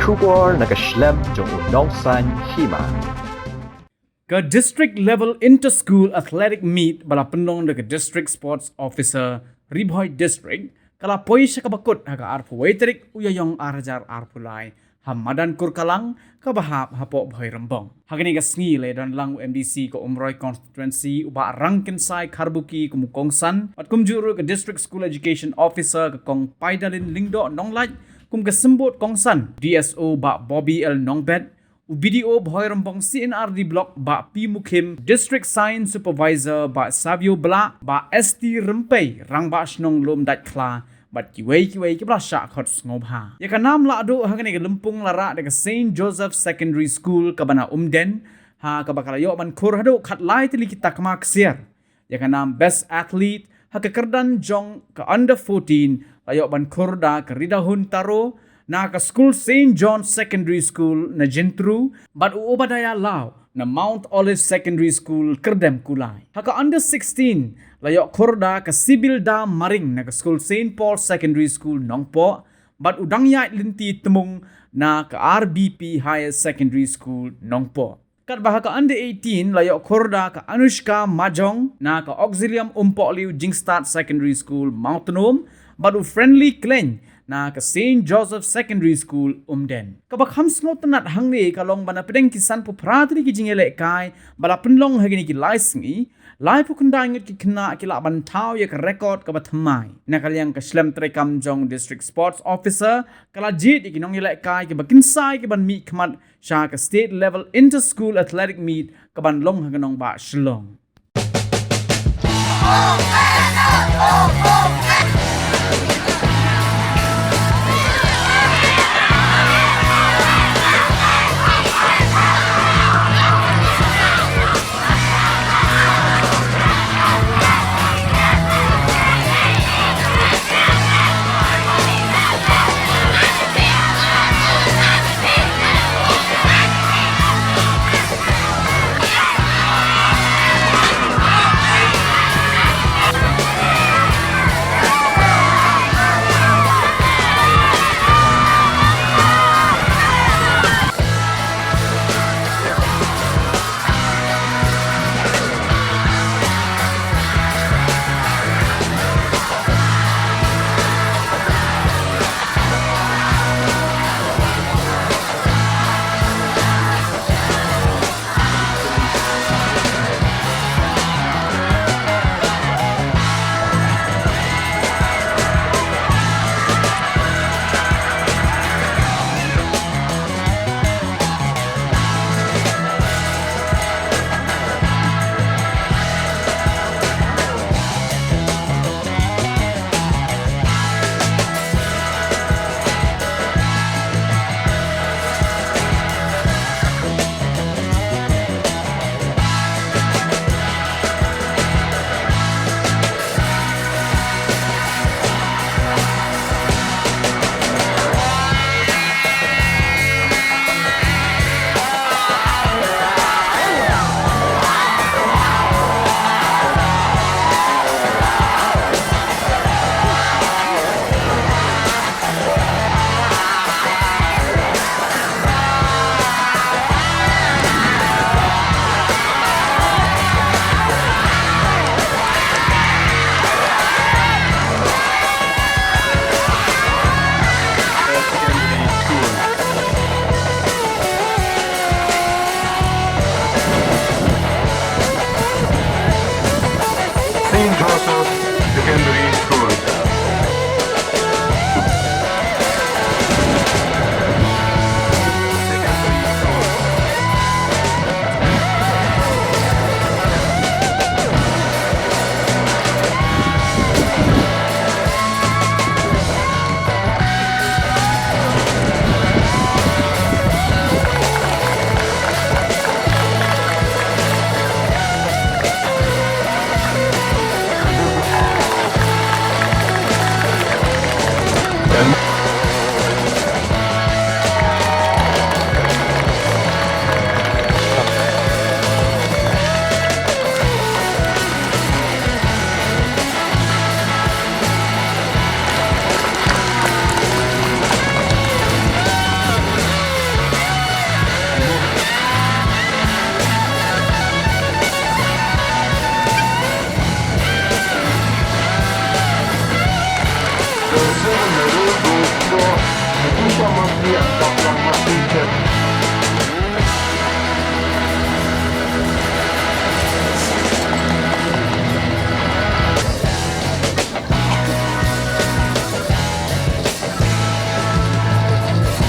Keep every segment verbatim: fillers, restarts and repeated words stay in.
Khubor na ka shlem jong u nongsan hima. Ka District Level Inter-School Athletic Meet ba la pynlong da ka District Sports Officer Ri Bhoi District ka la poi sha kaba kut ha ka arphew wei tarik u Ïaïong ar hajar arphew lai ha madan Kurkalang kaba hap hapoh Bhoirymbong. Ha kane ka sngi la ïadon lang u M D C ka Umroi Constituency u Bah Rangkynsai Kharbuki kum u kongsan, bad kumjuh ruh ka District School Education Officer ka Kong Paidalin Lyngdoh Nonglait kum ka symbud kongsan, D S O Bah Bobby L Nongbet, u B D O Bhoirymbong C and R D Block Bah P Mukhim, District Science Supervisor Bah Savio Blah, Bah S T Rympei, Rangbah Shnong Lumdaitkhla, bad kiwei kiwei kiba la shah khot sngewbha. Ïa ka nam lahduh ha kane ka lympung la rah da ka Saint Joseph Secondary School kaba na Umden, ha kaba ka la ïoh ban khur haduh khatlai tylli ki takma ksiar. Ïa ka nam Best Athlete ha ka kyrdan jong ka Under fourteen la ïoh ban khur da ka Ridahun Taro na ka skul Saint John Secondary School na Jyntru, bad u Obadiah Law na Mount Olive Secondary School, Kyrdem Kulai. Ha ka Under sixteen la ïoh khur da ka Sibilda Maring na ka skul Saint Paul Secondary School, Nongpoh, bad u Dangïaid Lynti Tmung na ka R B P Higher Secondary School, Nongpoh. Katba ha ka Under eighteen la ïoh khur da ka Anushka Majong na ka Auxilium Umpohliew Jingstad Secondary School, Mawtnum, bad u Friendly Khleng na ka Saint Joseph Secondary School, Umden. Kaba kham sngewtynnat hangne ka long ba na pdeng ki sanphew phra tylli ki jingïalehkai ba la pynlong ha kine ki lai sngi, laiphew khyndai ngut ki khynnah ki lah ban thaw ïa ka record kaba thymmai. Na ka liang ka shlem treikam jong District Sports Officer ka la jied ïa ki nongïalehkai kiba kynsai ki ban mihkhmat sha ka State Level Inter-School Athletic Meet ka ban long ha ka nongbah Shillong.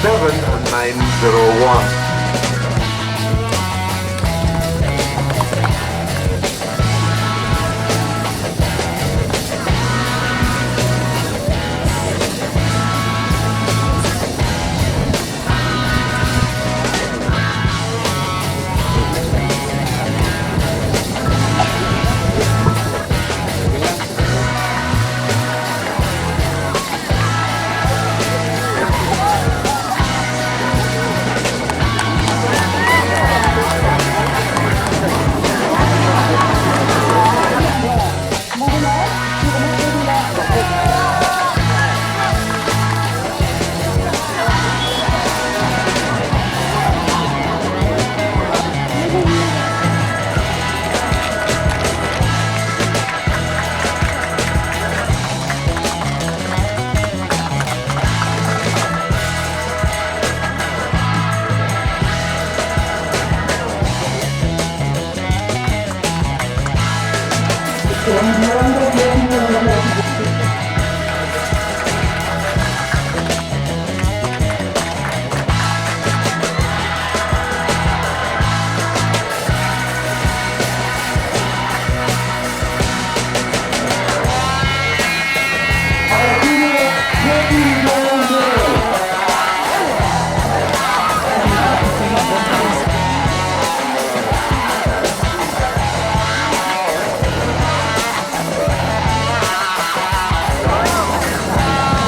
seven and nine zero one.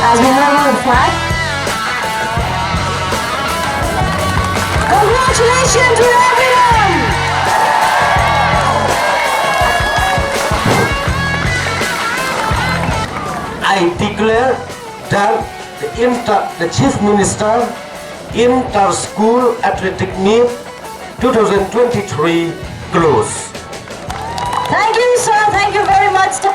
As we have our flag. Congratulations to everyone! I declare that the inter, the Chief Minister Inter-School Athletic Meet two thousand twenty-three closed. Thank you, sir. Thank you very much, sir.